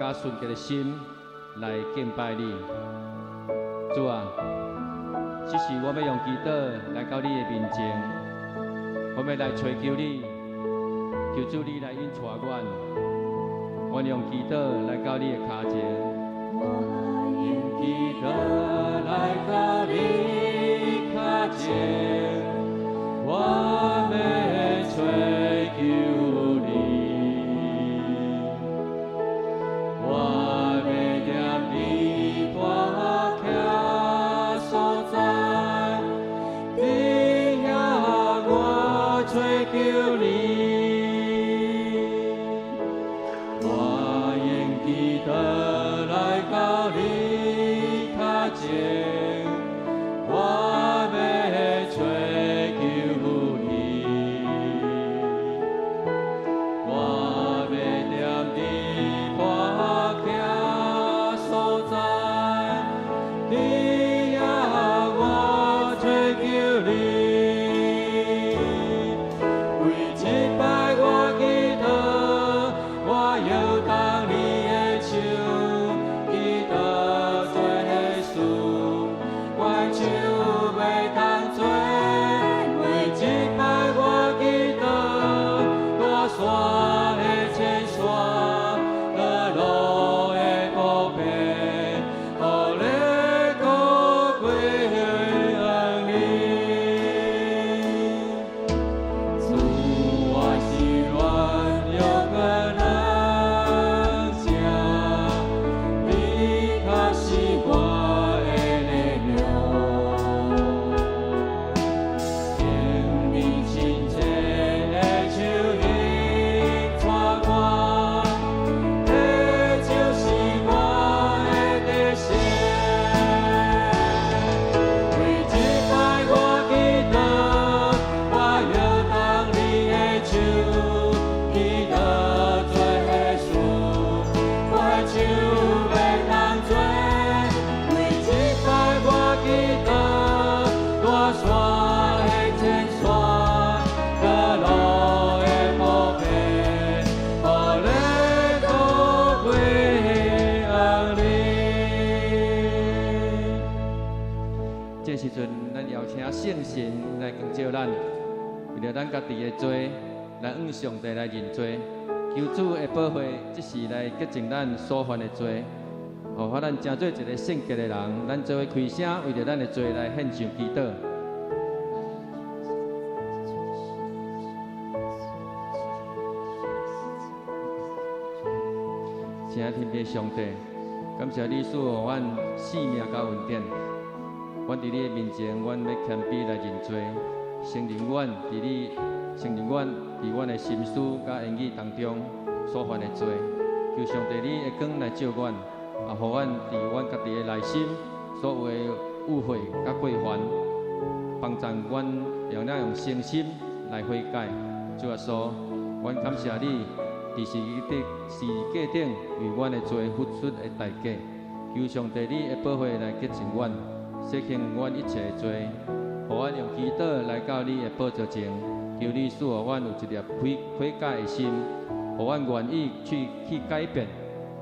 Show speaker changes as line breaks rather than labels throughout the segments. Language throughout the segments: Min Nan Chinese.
佮純潔的心來敬拜你，主啊，這時我欲用祈禱來到你的面前，我欲來揣求你，求主你來引帶阮，阮用祈禱來到你的跤前。
我用祈禱來到你跤前，我欲揣求你。我欲踮你磐徛所在，伫遐我揣求你。我用祈禱來到你跤前，我欲揣求你。我欲踮你磐徛所在，伫遐我揣求你。為這擺我祈禱，我搖動你的手，祈禱做事，我的手袂當做。為這擺我祈禱，大山的前山，得路的寶貝，予你高歸你。主，我是軟弱無能者，你較是我的力量。聖靈親切的手引帶我，彼就是我的底線。為這擺我祈禱，我搖動你的手，祈禱做事，我的手袂當做。為這擺我祈禱，大山的前山，得路的寶貝，予你高歸你。
這時陣，咱邀請聖神來光照咱，為著咱家己的罪，來向上帝來認罪，求主的寶血，這時來潔淨咱所犯的罪，予咱成做一个聖潔的人。咱做伙開聲，為著咱的罪來獻上祈禱。親愛天父上帝，感謝你賜予阮生命佮恩典。阮佇你的面前，阮欲謙卑來認罪，承認阮佇你，承認阮佇阮的心思佮言語當中所犯的罪。求上帝你的光來照阮，也予阮佇阮家己的內心所有的誤會佮過犯，幫助阮用咱用誠心來悔改。主耶穌，阮感謝你佇十字架頂為阮的罪付出的代價。求上帝你的寶血來潔淨阮，洗清阮一切的罪，予阮用祈禱來到你的寶座前，求你賜予阮有一粒悔悔改的心，予阮願意去改變。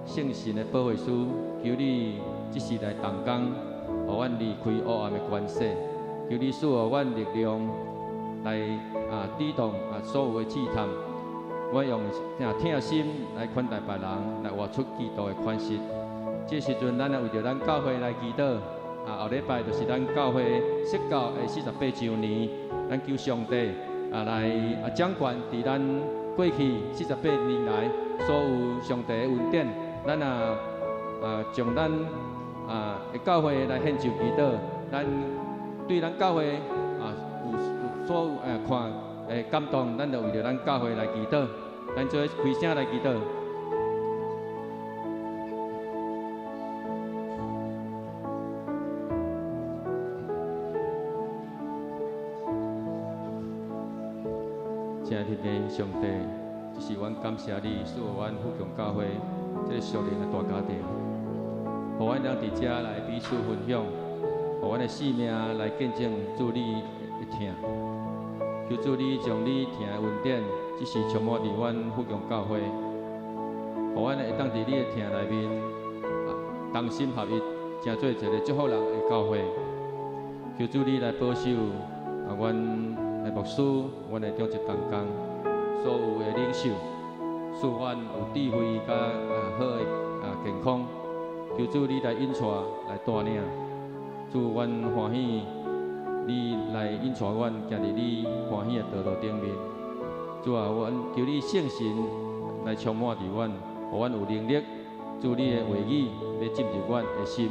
聖神的保惠師，求你這時來動工，予阮離開黑暗的權勢，求你賜予阮力量來抵擋所有的試探。我用疼心來款待別人，來活出基督的款式。這時陣，咱也為著咱教會來祈禱。後禮拜就是咱教會釋教的48週年，咱求上帝來掌權佇咱過去四十八年來所有上帝的恩典，咱將咱的教會來獻上祈禱，咱對咱教會有所有看的感動，咱就為著咱教會來祈禱，咱做伙開聲來祈禱。親愛的天父上帝，這是阮感謝你賜予阮富強教會這个屬靈的大家庭，予阮通佇遮來彼此分享，予阮的生命來見證主你的疼。求主你將你疼的恩典，這時充滿佇阮富強教會，予予阮會當佇你的疼內面，同心合一，成做一个祝福人的教會。求主你來保守阮的牧師，阮的長執同工，所有的領袖，賜阮有智慧佮好的健康。求主你來引帶來帶領，主，阮歡喜你來引帶阮行佇你歡喜的道路頂面。主啊，阮求你聖神來充滿佇阮，予阮有能力，主你的話語欲進入阮的心，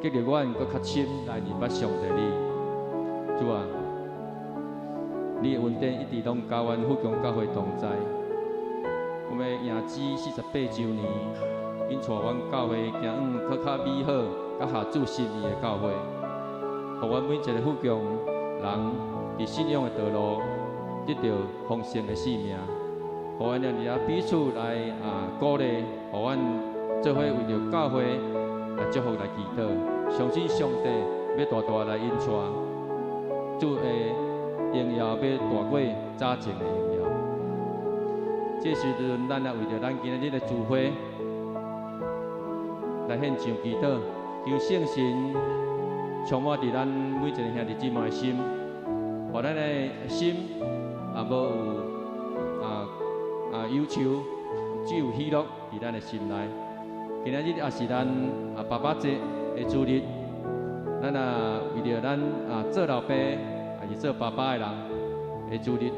激勵阮閣較深來認捌上帝你。主啊，你的恩典一直攏佮阮富強教會同在。阮欲迎主48週年，引帶阮教會行往閣較美好、較合主心意的教會，予阮每一个富強人佇信仰的道路得著豐盛的生命，予阮佇遐彼此來鼓勵，予阮做伙為著教會來祝福來祈禱，相信上帝欲大大來引帶，主的榮耀欲大過早前的榮耀。這時陣，咱也為著咱今仔日的聚會來獻上祈禱，求聖神充滿佇咱每一个兄弟姊妹的心，予咱的心也無有憂愁，只有喜樂佇咱的心內。今仔日也是咱爸爸節的主日，咱為著咱做老爸，抑是做爸爸的人的主日，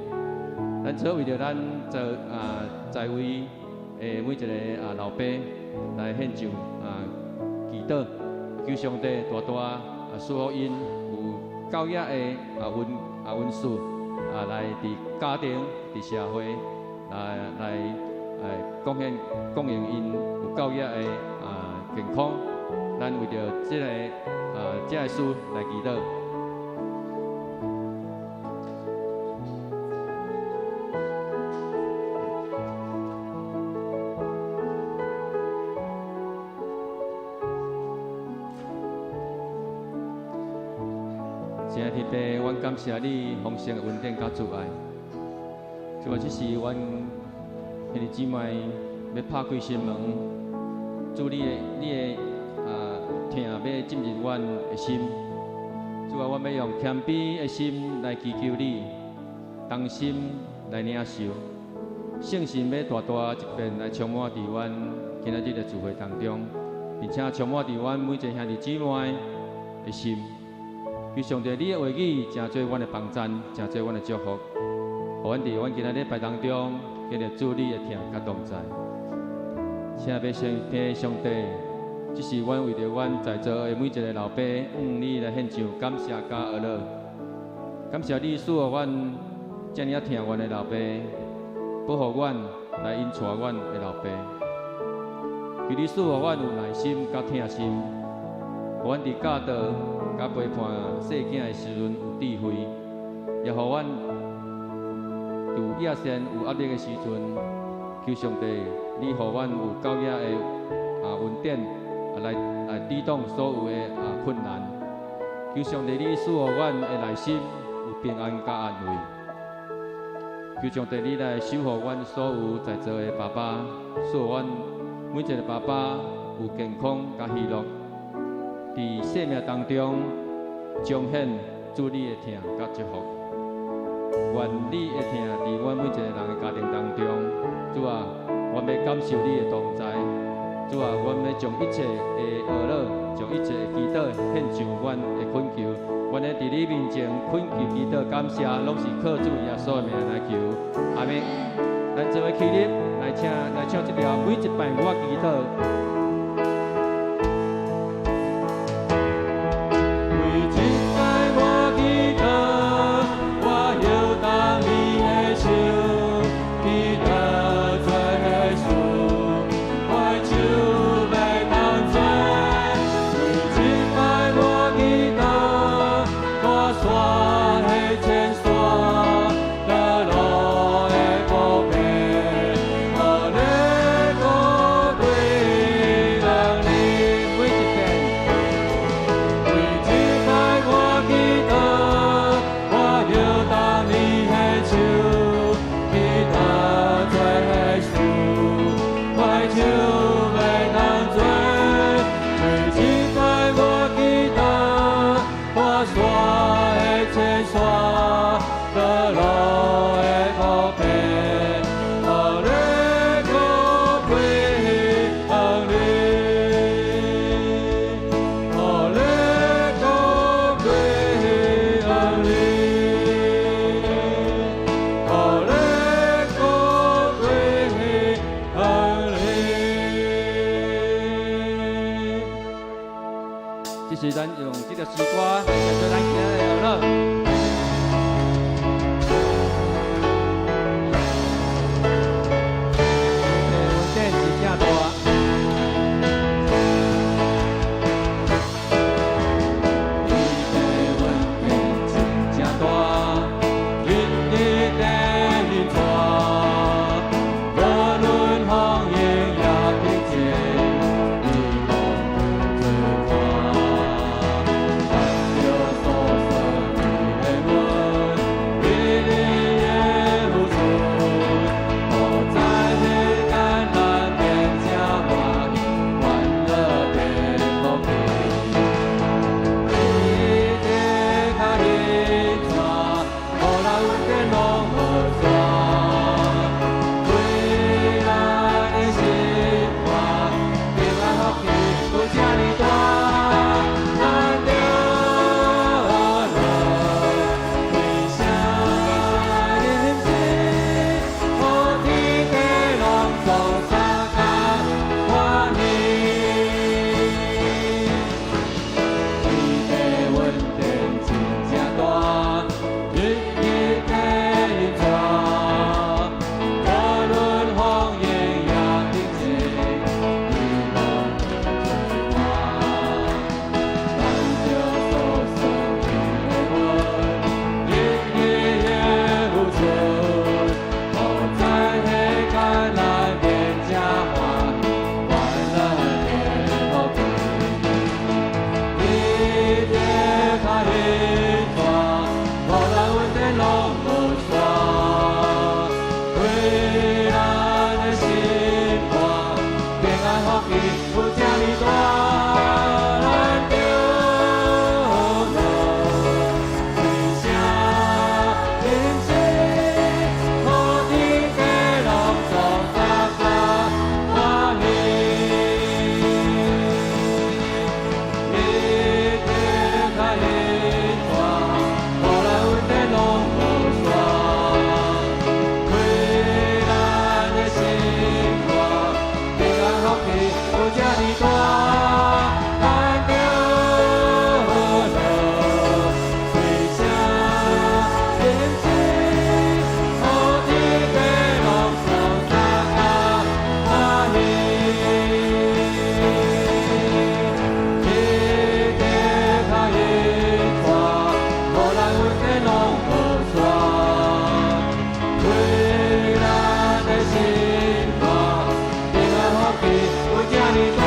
咱做為著咱做在位的每一个老爸來獻上祈禱，求上帝大大賜福𪜶有教養的恩賜來佇家庭、佇社會來貢獻供應𪜶有教養的健康。咱為著這个事來祈禱。親愛的天父，阮感謝你豐盛的恩典佮慈愛。主啊，這是阮兄弟姊妹欲拍開心門，主你的疼欲進入阮的心。主啊，阮欲用謙卑的心來祈求你，同心來領受。聖神欲大大一遍來充滿佇阮今仔日的聚會當中，並且充滿佇阮每一个兄弟姊妹的心。求上帝，你的話語成做阮的幫贊，成做阮的祝福，予阮佇阮今仔禮拜當中，經歷主你的疼佮同在。請愛的上帝，這是阮為著阮在座的每一个老爸，向你來獻上感謝佮阿樂。感謝你賜予阮遮爾仔疼阮的老爸，保護阮來引帶阮的老爸。求你賜予阮有耐心佮疼心，予阮佇教導佮陪伴細囝的時陣有智慧，也予阮有野心、有壓力的時陣，求上帝，你予阮有教養的恩典，來抵擋所有的困難。求上帝，你賜予阮的內心有平安佮安慰。求上帝，你來守護阮所有在座的爸爸，賜予阮每一个爸爸有健康佮喜樂。佇生命當中彰顯主你的疼佮祝福，願你的疼佇阮每一個人的家庭當中，主啊，阮欲感受你的同在，主啊，阮欲將一切的懊惱，將一切的祈禱獻上阮的懇求，阮欲佇你面前懇求祈禱感謝，攏是靠主耶穌的名來求，阿們。咱做伙起立來請來唱這條每一擺我祈禱。
每一擺我祈禱，我搖動你的手，祈禱主耶穌，我手欲同做。每一擺我祈禱，大山的前山，道路的寶貝，予你高貴。
這是咱用這個詩歌來結束咱今仔日的學樂。恩典真正大。你的恩典真正大，日日地帶，無論風雨也平靜，你攏做伴。咱著所算你的恩，日日的付出，予在彼艱難變這歡喜，歡樂變福氣。你的跤印帶，予咱恩典攏無煞，開咱的心肝，平安福氣有這呢大。咱著學樂，開聲吟詩，予天地攏總相共歡喜。你的恩典真正大，日日地帶，無論風雨也平靜，你攏做伴。咱著所算你的恩，日日的付出，予在彼艱難變這歡喜，歡樂變福氣。你的跤印帶，予咱恩典攏無煞，開咱的心肝，平安福氣有這呢大。咱著學樂，開聲吟詩，予天地攏總相共歡喜。你的跤印帶，予咱恩典攏無煞，開咱的心肝，平安福氣有這呢大。咱著學樂，開聲吟詩，予天地攏總相共歡喜。你的跤印帶，予咱恩典攏無煞，開咱的心肝，平安福氣有這呢大。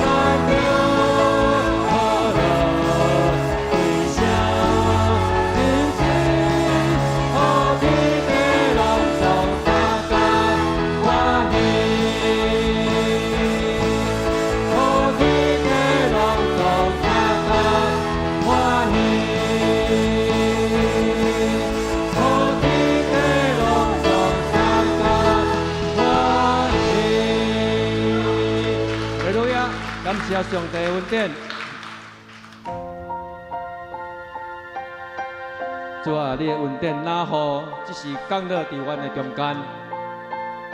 咱著學樂，開聲吟詩，予天地攏總相共歡喜。予天地攏總相共歡喜。予天地攏總相共歡喜。哈利路亞，感謝上帝恩典。主啊，你的恩典若雨，這時降落佇阮的中間。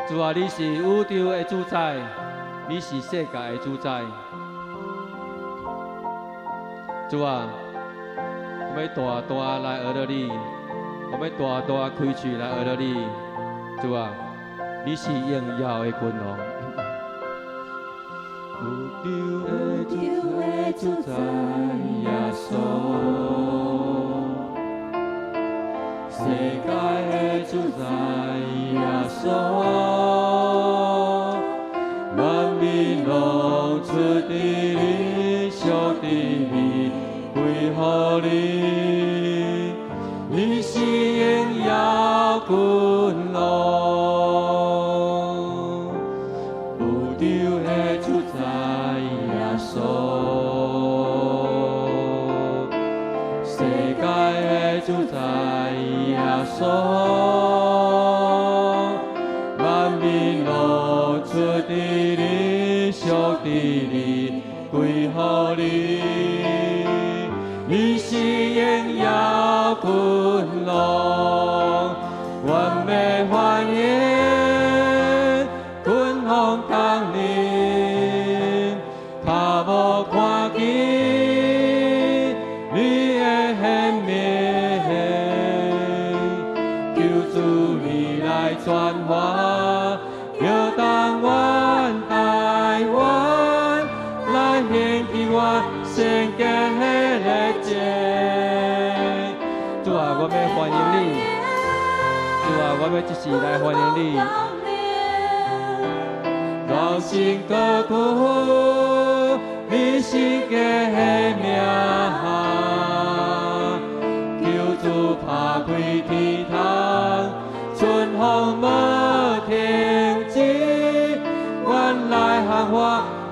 主啊，你是宇宙的主宰，你是世界的主宰。主啊，我欲大大來學著你，我欲大大開喙來學著你。主啊，你是榮耀的君王。宇宙的主宰耶穌，世界的主宰耶穌，萬民攏出佇你，屬佇你，歸予你，你是榮耀君王。宇宙的主宰耶穌，世界的主宰耶穌，萬民攏出佇你，屬佇你，歸予你，你是榮耀君王，阮欲歡迎君王降臨，跤無看見。歡迎你。主啊，阮欲這時來歡迎你。
同心高舉你聖潔的名，求主拍開天窗，春風無停止，阮來喊話，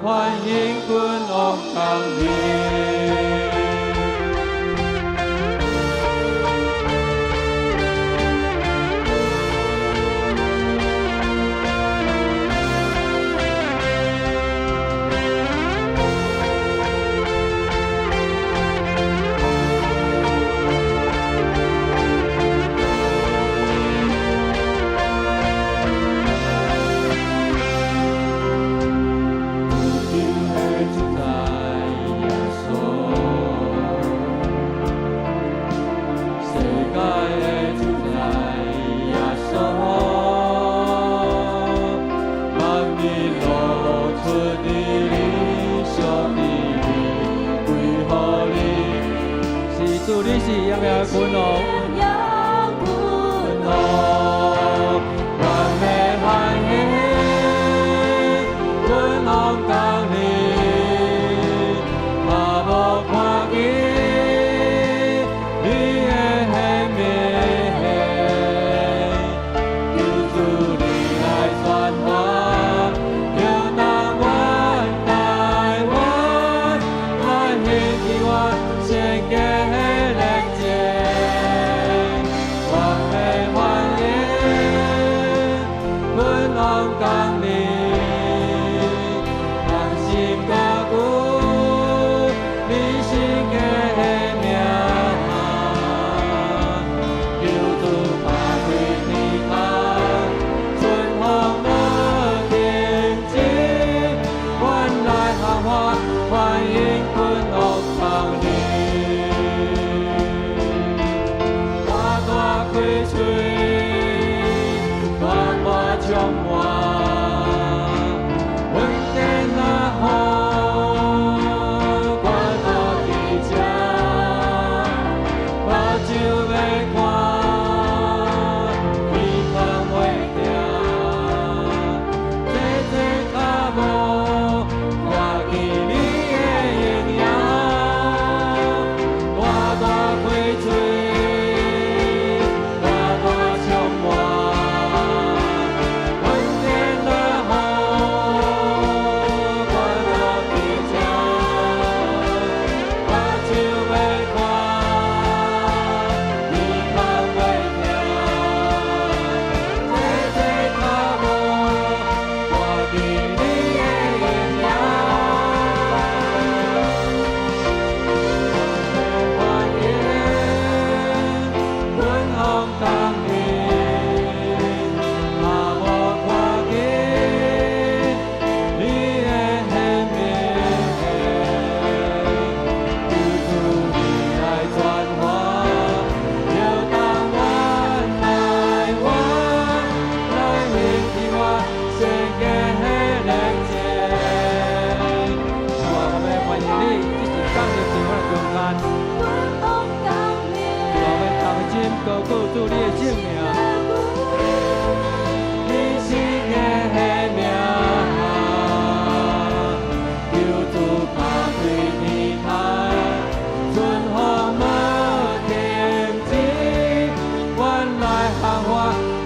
歡迎君王降臨。
主，你是榮耀的君王，
君王，阮欲歡迎君王降臨，若無看見你的顯明，求主你來傳話，搖動阮台灣，來興起阮聖潔的熱情，阮欲歡迎君王降臨，同心高舉你聖潔的名，求主拍開天窗，春風無停止，阮來喊話，歡迎君王降臨。大大開喙，大大充滿，恩典若雨，灌到伫這，目睭欲看，耳孔欲聽，濟濟跤步，看見你的榮耀，大大開喙，大大充滿，恩典若雨，灌到伫這，目睭欲看，耳孔欲聽，濟濟跤步，看見你的榮耀。歡迎君王降臨，若無看見你的顯明，求主你來傳話，搖動阮台灣，來興起阮聖潔的熱情。
主啊，我欲歡迎你，這時降臨佇阮的中間。主啊，我同心高舉主你的聖名。
你聖潔的名，求主拍開天窗，春風無停止，阮來喊話，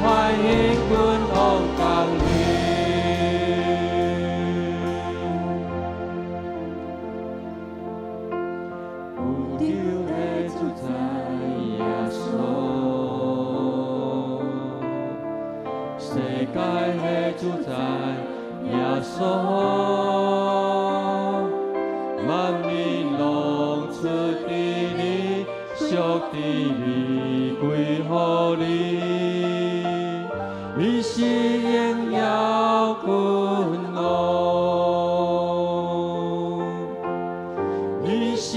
歡迎君王降臨。宇宙的主宰耶穌，世界的主宰耶穌，萬民攏出佇你，屬佇你，歸予你，你是榮耀君王，你是